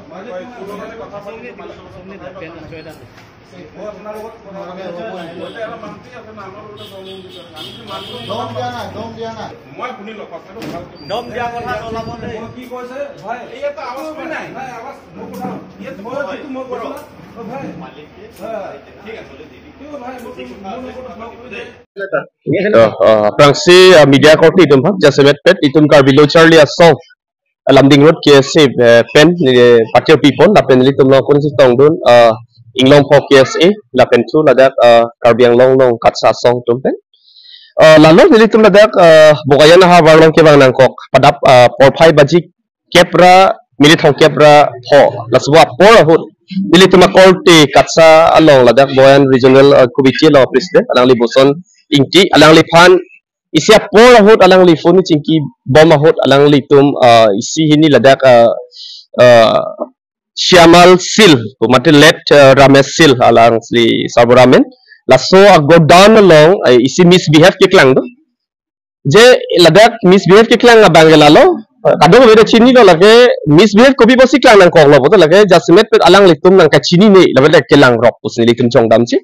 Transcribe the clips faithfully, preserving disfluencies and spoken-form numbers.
দম দিয়া নাই, দম দিয়া নাই। মই শুনি লওক, কথাটো ভালকে শুনি লওক। দম দিয়া কথা ওলাব দেই। মই কি কৈছে? ভাই, ইয়াত আৱাজ নাই। নাই, আৱাজ মোৰ কথা। ইয়াত মই যিটো মই কৈছো না, অ ভাই। মালিকে হা। ঠিক আছে, ঠিক আছে। অ, ভাই, মোৰ, মোৰ কথা মই কৈ দে। Oh, oh, aphrangsi, uh, media korte itum aphan jasemet pet itum Karbi Lo Charli Asong, uh, Lumding Road K S A, uh, pen, uh, patir pipon, lapen nelitum lo kun si tongdun, uh, Inglongpho K S A, lapen thu ladak, uh, Karbi Anglong along KATSA asong atum pen. Uh, lalo nelitum ladak, uh, Bokajan ahavar along kevang nangkok, padap, uh, porphai baji kep ra minit thomkep ra pho, laso apor ahut nelitum akorte KATSA along ladak Boyan Regional, uh, Committee along president alangli Boson Ingti, alangliphan isi apor ahut alangli phone chingki bom ahut alanglitum, uh, isi hini ladak, uh, uh, Syamal Sil, mate late, uh, Ramesh Sil, alangli Sarbo Ramen, laso agodown along, uh, isi misbehave keklang do. Je ladak misbehave keklang abang ke lalo, kadokave ta chinilo, lake misbehave kopi pusi klang nangkoklo pulote lake jasemet pet alanglitum nangkachinine, lapen lake kelangrop pusi nelitum chongdamji.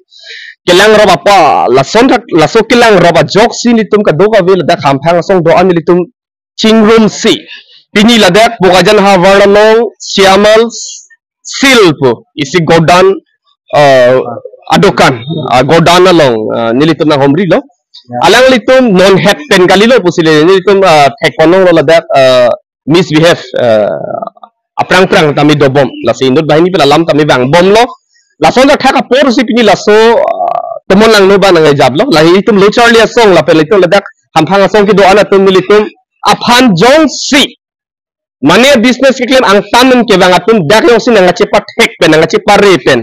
Kelangrop apa, lason thak, laso kelangrop ajoksi nelitum kadokave ladak hamphang asong do-an nelitum chingrumsi, pini ladak Bokajan ahavar along Syamal Sil pu isi godown, uh, adokan, uh, godown along, uh, nelitum nanghumrilo. Ya. Alanglitum non het pen kalilo pusi le nelitum, uh, thek ponlonglo ladak, uh, misbehave, uh, aphrang phrang tame dobom. Lasi inut banghini pen alam tame vangbomlo. Lason thak apor si pini laso, uh, tomon langno ba nangkejaplo. Lahi itum Lo Charli Asong lapen itum ladak hamphang asong kedo-an atum nelitum aphan jongsi mane business keklem angtan an kevang atum dak jongsi nangkachepathek pen, nangkachepare pen,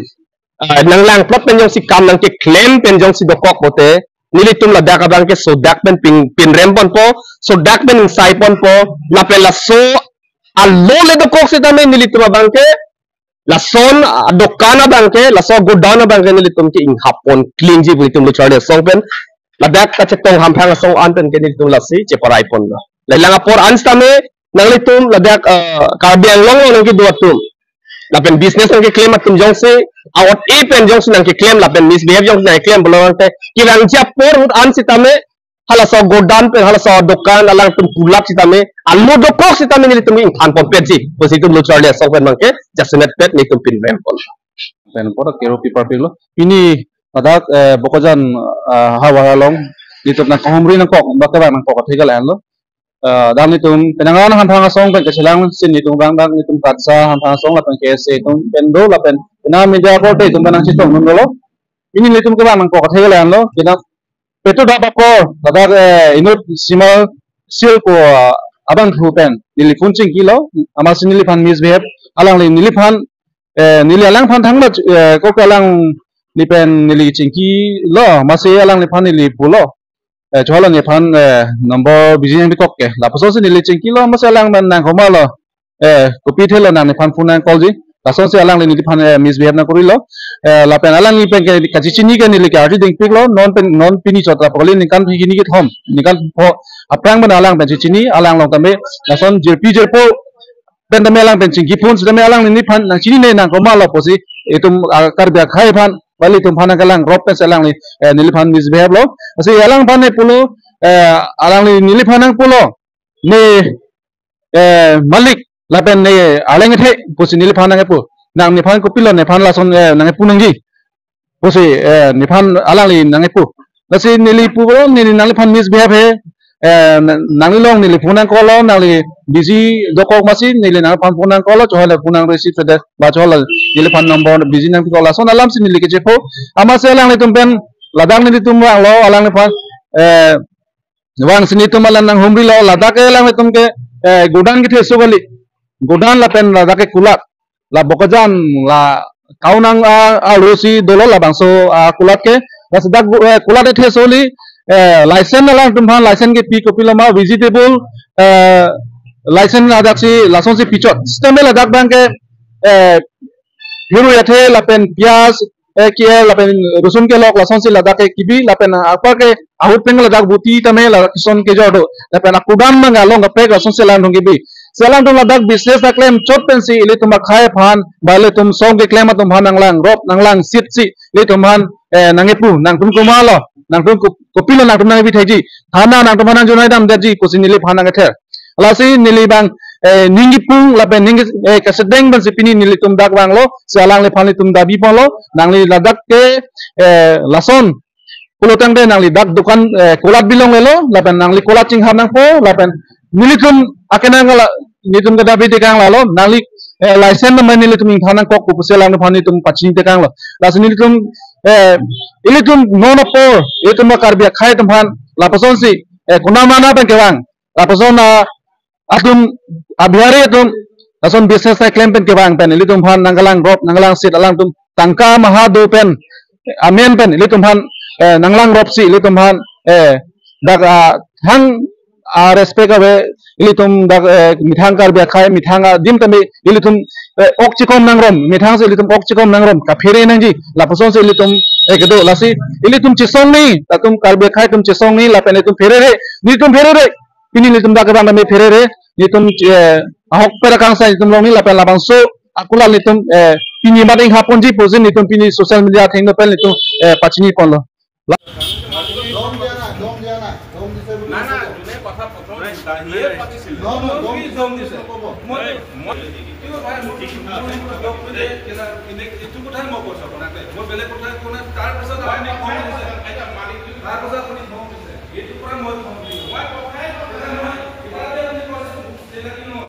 ah, nanglangplot pen jongsi kam nangkeklem pen jongsi dokok pulote, nelitum ladak abang ke sodak pen pin, pinrem ponpo, sodak pen ingsai ponpo, lapen laso alo le dokok setame nelitum abang ke, lason, ah, dokan abang ke, laso godown abang ke nelitum ke inghap pon klingji pu nelitum Lo Charli Asong pen, ladak kachetong hamphang asong an pen ke nelitum lasi cheparai ponlo. Lelang apor an setame, nanglitum ladak, eh, Karbi Anglong along nangkedo atum, lapen business nangkeklem atum jongsi, awot e pen jongsi nangkeklem, lapen misbehave jongsi nangkeklem, pulo tangte, kevangji apor ahut an setame, halaso godown pen, halaso dokan, alangtum pulat setame, alo dokok setame nelitum ingthan ponpetji, pusi itum Lo Charli Asong pen abang ke, jasemet pet nelitum pinrem pon. Pen pora kero pipar pilo. Pini ladak, eh, Bokajan, eh, ahavar along, nelitum nangkahumri nangkok, baka nangkok atheke lahenlo. Eh, dak nelitum penang an hamphang asong pen kachelangsi nelitum vang, dak nelitum KATSA hamphang asong lapen K S A atum pen do lapen penang media korte atum pen nangchetongdun dolo. Pini nelitum kevang nangkok atheke lahenlo. Penang petro dap akor ladak, eh, inut Syamal Sil pu, eh, abangphu pen neli phone chingkilo, amatsi neliphan misbehave, alangli neliphan, eh, neli alangphan thangta, eh, kok alangli pen neli chingkilo, amatsi alangliphan neli pulo, eh, cholo nephan, eh, number busy nangpikok ke. Lapusonsi neli chingkilo, amatsi alang pen nangkomatlo, eh, kopi thelo nang nephan phone nangcallji. Lasonsi alangli neliphan, eh, misbehave nangkorilo. Eh, lapen alangli pen ke kachechini ke neli ke arti dingpiklo, non pen, non pini chot ra pakali ningkan hini kethom, ningkan pho aphrang pen alang pen chechini, alang along tame, lason jirpi jirpo, pen tame alang pen chingki phone, setame alangli nephan nangchinine nangkomatlo pusi, itum, ah, Karbi akhei aphan, bali itum aphan nangkelangrop pensi alangli, eh, neliphan misbehave lo. Lasi alangphan ne pulo, eh, alangli neliphan nangpulo, ne, eh, malik, lapen ne arleng ethe, pusi neliphan nangkepu. Nang nephan kopilo nephan lason, eh, nangkepu nangji pusi, eh, nephan alangli nangkepu. Lasi neli pulo, neli nangliphan misbehave he, eh, na-, nangli along neli phone nangcalllo, nangli busy dokok amatsi, neli nangliphan phone nangcalllo, cholo phone nang receive sede, ba cholo neliphan number busy nangpikok, lason alamsi neli kachepho, amatsi alanglitum pen, ladak nelitum vanglo, alangliphan, eh, vangsi nelitum alang nanghumrilo, ladak ke alanglitum ke, eh, godown ketheso kali, godown lapen ladak ke kulat, la Bokajan, la Kaunang, ah, ah, alosi dolo labangso, ah, kulat ke. Lasi dak, eh, kulat ketheso kali, eh, license alangtum aphan license kepi kopilo ma vegetable, eh, license ladaksi lasonsi pichot. Setame ladak abang ke, eh, hiru yathe lapen piyaj, eh, ke lapen rusun kelok lasonsi ladak ke kebi lapen apar ke ahut pen ladak buti tame ladak kison kejor do. Lapen akudan abang along kaprek lasonsi alangtum kebi. Si alangtum ladak business ta klem chot pensi ilitum akhai aphan, ba ilitum song keklem atum aphan nanglangrop, nanglangsitsi ilitum aphan, eh, nangkepu, nangtum komatlo, nangtum ko-, kopilo nangtum nangkepi thekji. Thana nangtum aphan nangjunai damdetji pusi neliphan nangkether. Lasi neli abang, eh, ning kipung lapen ning ke-, eh, kesedeng pensi pini nelitum dak vanglo, si alangliphan nelitum dabi ponlo, nangli ladak ke, eh, lason pulo tangte nangli dak dukan, eh, kolat bilong lelo, lapen nangli kolat chinghap nangpo, lapen nelitum akenang la, nelitum kedabi tekang lalo, nangli, eh, license number nelitum ingthan nangkok pu pusi alangliphan nelitum pachini tekanglo. Lasi nelitum, eh, ilitum non apor, ilitum Karbi akhai atum aphan, lapusonsi, eh, konat mana pen kevang, lapuson a atum, a Bihari atum, lason business ta klem pen kevang pen ilitum aphan nangkalangrop, nanglangsit alangtum tangka maha do pen, amen pen ilitum aphan, eh, nanglangropsi ilitum aphan, eh, dak, ah, thang, ah, respect ave, ilitum dak, eh, methang Karbi akhai, methang adim tame ilitum, eh, ok chikom nangrum, methangsi ilitum ok chikom nangrum, kaphere nangji, lapusonsi ilitum, eh, kedo, lasi ilitum chesong ni, latum Karbi akhai atum chesong ni, lapen ilitum pherere, nelitum pherere, pini nelitum dak kevang tame pherere, nelitum, eh, ahokpet akangsai nelitum longni lapen labangso akolat nelitum, eh, pini mat inghap ponji pusi nelitum pini social media athengno pen nelitum, eh, pachini ponlo. La- দম দিয়া নাই, দম দিয়া নাই, দম দিছে বুলি না, না, কৈছে। যোনে কথা প্ৰথম নাই, নাই, সিয়ে নাই। পাতিছিল। নহয়, নহয়, দম কি দম দিছে? নক'ব। মই, মই, কিয় ভাই, মই কি, মই দম দিলে কেনে, কেনে, এইটো কথাই মই কৈছো আপোনাক। মই বেলেগ কথা কোৱা নাই। তাৰ পিছত আপুনি খং উঠিছে। তাৰ পিছত আপুনি খং উঠিছে। এইটো পৰা মই খং উঠিছে।